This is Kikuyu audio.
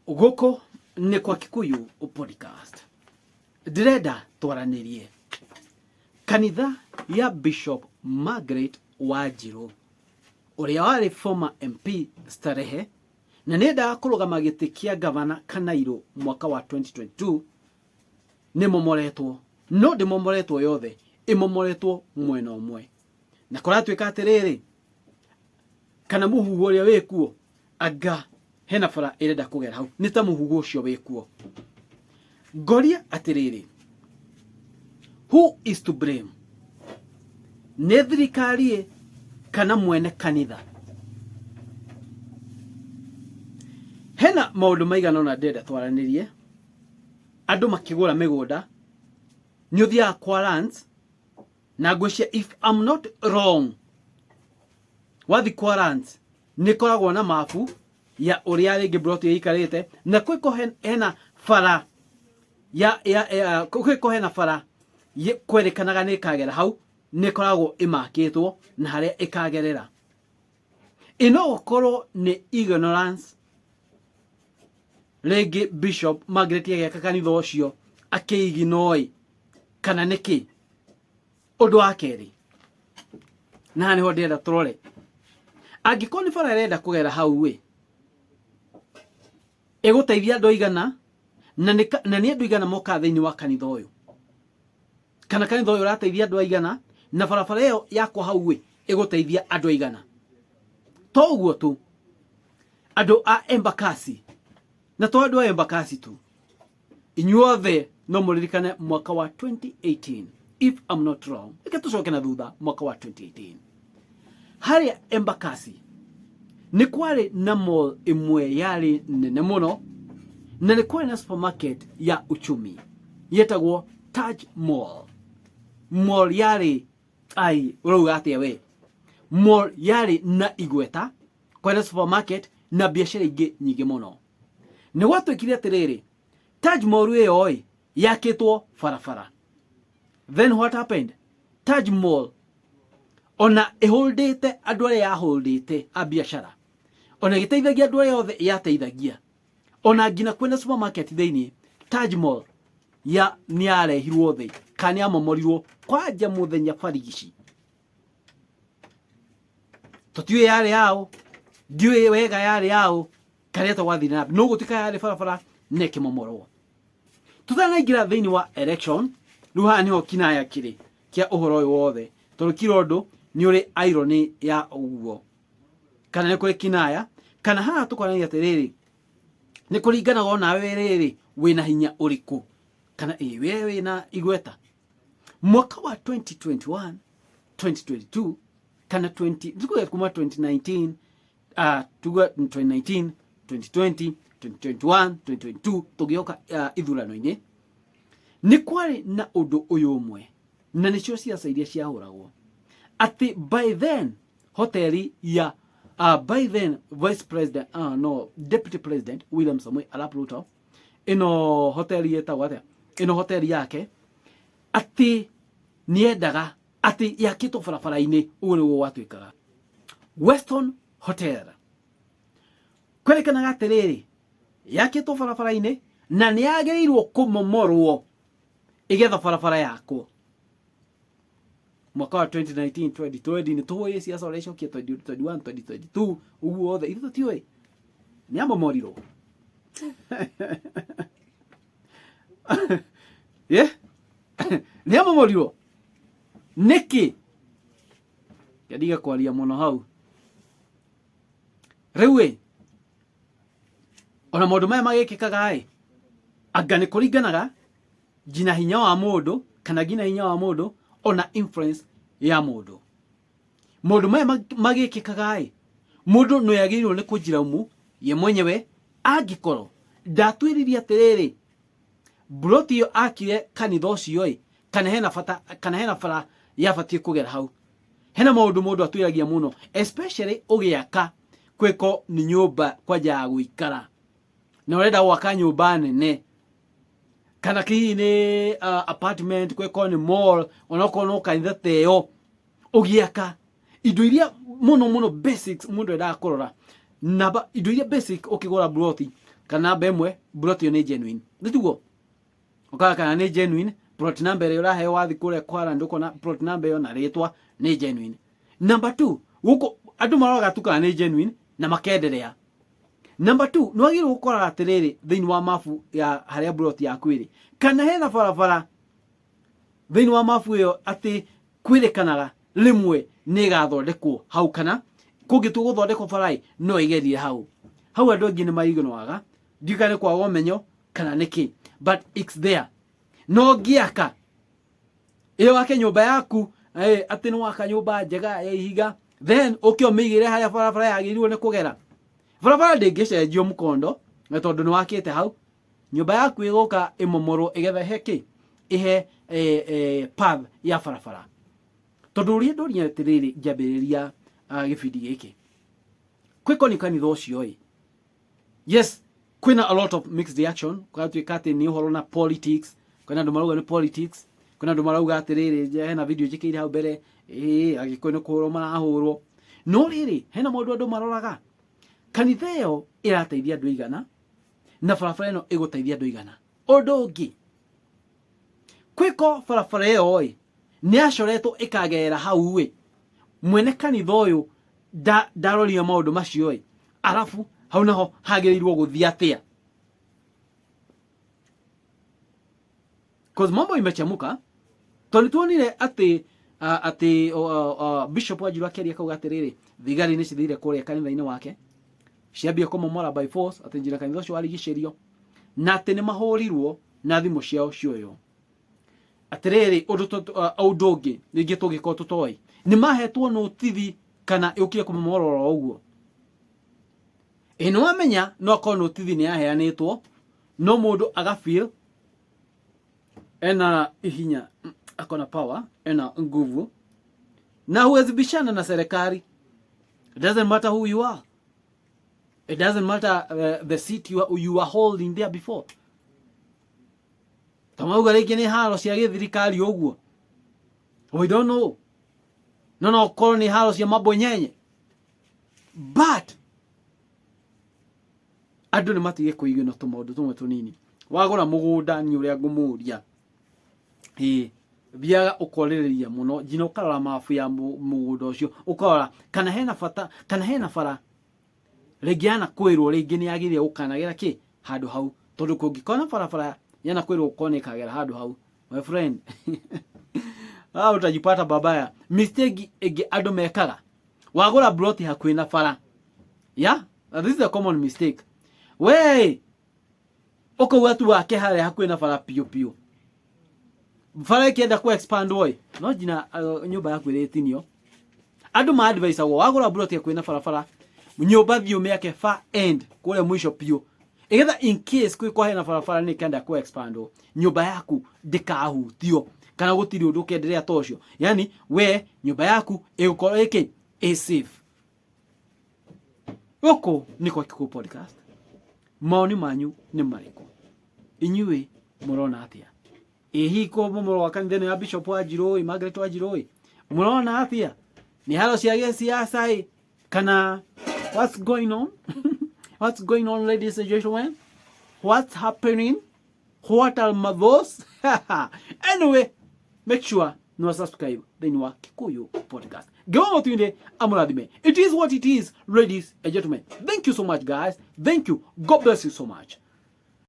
Gũkũ nĩ kwa Kikuyu Podcast. Ndĩrenda twaranĩrie. Kanitha ya Bishop Margaret Wanjirũ ũrĩa warĩ former MP Starehe na nĩendaga kũrũgama gĩtĩ kĩa gavana Kanairo mwaka wa 2022 nĩ momoretwo, no ndĩmomoretwo yothe, ĩmomoretwo mwena ũmwe. Na kũratuĩka atĩrĩrĩ, kana mũhuhu ũrĩa wĩkuo anga hena bara ĩrenda kũgera hau nĩ ta mũhuhu ũcio wĩkuo. Ngoria atĩrĩrĩ, who is to blame? Nĩ thirikari ĩ kana mwene kanitha? Hena maũndũ maigana ũna ndĩrenda twaranĩrie. Andũ makĩgũra mĩgũnda nĩ ũthiaga kwa lands na ngwĩciria if I'm not wrong, wathi kwa lands nĩ ĩkoragwo na mabu ya ũrĩa rĩngĩ mburoti ĩyo ĩikarĩte na kwĩko hena bara ya ya ya kwĩko hena bara kwerĩkanaga nĩ ĩkagera hau, nĩ ĩkoragwo ĩmakĩtwo na harĩa ĩkagerera. Ĩ no gũkorwo nĩ ignorance, rĩngĩ Bishop Margaret agĩaka kanitha ũcio akĩiginoĩ kana nĩkĩ? Ũndũ wa kerĩ, na haha nĩho ndĩrenda tũrore, angĩkorwo nĩ bara ĩrenda kũgera hau ĩ, ĩgũteithia andũ aigana na nĩ na nĩ andũ aigana mokaga thĩinĩ wa kanitha ũyũ, kana kanitha ũyũ ũrateithia andũ aigana, na barabara ĩyo yakwa hau ĩ ĩgũteithia andũ aigana. To ũguo tu, andũ a Embakasi, na to andũ a Embakasi tu, inyuothe no mũririkane mwaka wa 2018, if I'm not wrong, reke tũcoke na thutha, mwaka wa 2018 harĩa Embakasi nĩ kwarĩ na mall ĩmwe yarĩ nene mũno na nĩ kwarĩ na supermarket ya uchumi yetagwo Taj Mall. Mall yarĩ ai ũrauga atĩa we, mall yarĩ na igweta, kwarĩ na supermarket na biacara ingĩ nyingĩ mũno. Nĩ gwatuĩkire atĩrĩrĩ, Taj Mall ĩyo ĩ yakĩtwo barabara. Then what happened? Taj Mall ona ĩhũndĩte andũ arĩa yahũndĩte a biacara, ona ĩgĩteithagia andũ arĩa othe yateithagia, ona nginya kwĩna supermarket thĩinĩ, Taj Mall ya nĩ yarehirwo thĩ kana nĩ yamomorirwo kwanja mũthenya barigici. Tũtiũĩ yarĩ yaũ, ndiũĩ wega yarĩ yaũ karĩa twathiĩ na mbere, no gũtuĩka yarĩ barabara na ĩkĩmomorwo. Tũtanaingĩra thĩinĩ wa election, rĩu haha nĩho kinaya kĩrĩ kĩa ũhoro ũyũ wothe, tondũ kila ũndũ nĩ ũrĩ irony ya ũguo, kana nĩ kũrĩ kinaya, kana haha tũkonania atĩrĩrĩ, nĩ kũringanaga onawe rĩrĩ wĩna hinya ũrĩkũ, kana ĩ we wĩna igweta. Mwaka wa 2021, 2022 kana 20 tukuge kuma 2019, tuge 2019, 2020, 2021, 2022, tũgĩoka ithurano-inĩ, nĩ kwarĩ na ũndũ ũyũ ũmwe, na nĩcio ciaca iria ciahũragwo atĩ by then hoteli ya by then vice president, no, deputy president William Samoei Arap Ruto, ĩno hoteli ĩtagwo atĩa, ĩno hoteli yake atĩ nĩendaga atĩ yakĩtwo barabara-inĩ, ũguo nĩguo gwatuĩkaga Weston Hotel. Kwerĩkanaga atĩrĩrĩ, yakĩtwo barabara-inĩ na nĩ yagĩrĩirwo kũmomorwo ĩgetha barabara yakwo. Mwaka wa 2019, 2020 nĩ tũĩ ciaca ũrĩa icokia 2021, 2022 ũguo wothe ithuĩ tũtiũĩ nĩ amomorirwo. Yeah? Nĩ amomorirwo nĩkĩ? Ndige kwaria mũno hau rĩu ĩ, ona maũndũ maya magĩkĩkaga ĩ, anga nĩ kũringanaga nginya hinya wa mũndũ, kana nginya hinya wa mũndũ ona influence ya mũndũ. Maũndũ maya magĩkĩkaga ĩ, mũndũ no yagĩrĩirwo nĩ kũnjiraumu ye mwenyewe angĩkorwo ndatwĩririe atĩrĩrĩ, mburoti ĩyo akire kanitha ũcio ĩ, kana hena bata, kana hena bara yabatiĩ kũgera hau. Hena maũndũ mũndũ atwĩragia mũno, especially ũgĩaka kwĩko nĩ nyũmba kwanja ya gũikara, na ũrenda gwaka nyũmba nene, kana hihi nĩ apartment, kwĩko nĩ mall, onokorwo no kanitha ta ĩyo, ũgĩaka indo iria mũno mũno basics mũndũ endaga kũrora, namba indo iria basic ũkĩgũra mburoti Kana namba ĩmwe, plot ĩyo nĩ genuine, nĩ tiguo? Ũkarora kana nĩ genuine plot number ĩrĩa ũraheo wathi kũrĩa kwa land, ũkona plot number ĩyo na rĩtwa nĩ genuine. Number 2, gũkũ andũ maroraga tu kana nĩ genuine na makenderea. Number 2, nĩ wagĩrĩirwo gũkoraga atĩrĩrĩ, thĩinĩ wa mabu ya harĩa plot yaku ĩrĩ, kana hena barabara thĩinĩ wa mabu ĩyo atĩ kwĩrĩkanaga rĩmwe nĩ ĩgathondekwo hau, kana kũngĩtua gũthondekwo bara no ĩgerie hau. Hau andũ aingĩ nĩ maignoaga, ndiũĩ kana nĩ kwaga ũmenyo kana nĩkĩ, but it's there. No ngĩaka ĩyo, wake nyũmba yaku, atĩ nĩ waka nyũmba njega ya ihiga, then ũke ũmĩigĩre harĩa barabara yagĩrĩirwo nĩ kũgera. Barabara ndĩngĩcenjio mũkondo, na tondũ nĩ wakĩte hau, nyũmba yaku ĩgũka ĩmomorwo ĩgetha ĩhe kĩ ĩhe path ya barabara. Tondũ ũrĩa ndoria atĩrĩrĩ ngĩambĩrĩria gĩbindi gĩkĩ, kwĩko nĩ kanitha ũcio ĩ, yes, kwĩna a lot of mixed reaction. Kwatuĩka atĩ nĩ ũhoro na politics, kwĩna andũ marauga nĩ politics, kwĩna andũ marauga atĩrĩrĩ, hena video njĩkĩire hau mbere, ĩĩ, Agĩkũyũ nĩ kũhũrwo marahũrwo. No rĩrĩ, hena maũndũ andũ maroraga, kanitha ĩyo ĩrateithia andũ igana na barabara ĩno ĩgũteithia andũ igana. Ũndũ ũngĩ, kwĩko barabara ĩyo ĩ nĩ yacoretwo ĩkagerera hau ĩ, mwene kanitha ũyũ ndarorire maũndũ macio ĩ, arabu hau naho hagĩrĩirwo gũthiĩ atĩa? 'Cause mambo imechemuka, tondũ tuonire atĩ Bishop Wanjiru akĩaria kauga atĩrĩrĩ, thigari nĩ cithire kũrĩa kanitha-inĩ wake, ciambia kũmomora by force, atĩ njira kanitha ũcio warigicĩrio, na atĩ nĩ mahũrirwo na thimũ ciao cioywo. Atĩrĩrĩ, ũndũ ũngĩ rĩngĩ tũngĩkorwo tũtoĩ, nĩ mahetwo notithi kana yũkire kũmomora oro ũguo? Ĩ nĩ wamenya no akorwo notithi nĩ yaheanĩtwo, no mũndũ agafeel ena ihinya, akona power, ena nguvu, na huwezi bishana na serikali. It doesn't matter who you are, it doesn't matter the seat you are holding there before. Tamauga rĩngĩ nĩ haro cia gĩthirikari ũguo, we don't know, no korwo nĩ haro cia mabwenyenye, but andũ nĩ matige kũigana tũmaũndũ tũmwe tũnini. Wagũra mũgũnda, ni ũrĩa ngũmũria, ĩĩ, thiaga ũkorĩrĩria mũno nginya ũkarora mabu ya mũgũnda ũcio, ũkarora kana hena bata, kana hena bara rĩngĩ yana kwĩrwo rĩngĩ nĩ yagĩrĩire gũkanagera kĩ handũ hau. Tondũ kũngĩkorwo na barabara yana kwĩrwo gũkorwo nĩ ĩkagera handũ hau, my friend, utajipata babaya. Mistake ĩngĩ andũ mekaga, wagũra plot hakuhĩ na bara, yeah, this is a common mistake. We ũkauga tu wake harĩa hakuhĩ na bara piũ piũ, bara ĩkĩenda ku expand woi, no nginya nyũmba yaku ĩrĩtinio. Andũ ma advisagwo, wagũra plot hakuhĩ na barabara, nyũmba thiĩ ũmĩake far end kũrĩa mũico piũ, ĩgetha in case kwĩ kwa hena barabara nĩ ĩkenda ku expand, nyũmba yaku ndĩkahutio kana gũtirĩ ũndũ ũkenderea ta ũcio. Yani we nyũmba yaku ĩgũkorwo ĩkĩ ĩ safe. Gũkũ nĩ kwa Kikuyu Podcast. Maoni manyu nĩ marĩkũ? Inyuĩ mũrona atĩa? Ĩ hihi kũmomorwo gwa kanitha ĩno ya Bishop Wanjiru ĩ, Margaret Wanjiru ĩ, mũrona atĩa? Nĩ haro cia gĩsiasa ĩ, kana what's going on? What's going on, ladies and gentlemen? What's happening? What are those? Anyway, make sure no subscribe thĩinĩ wa Kikuyu Podcast. Ngewa mũtwinde amũrathime. It is what it is, ladies and gentlemen. Thank you so much, guys. Thank you. God bless you so much.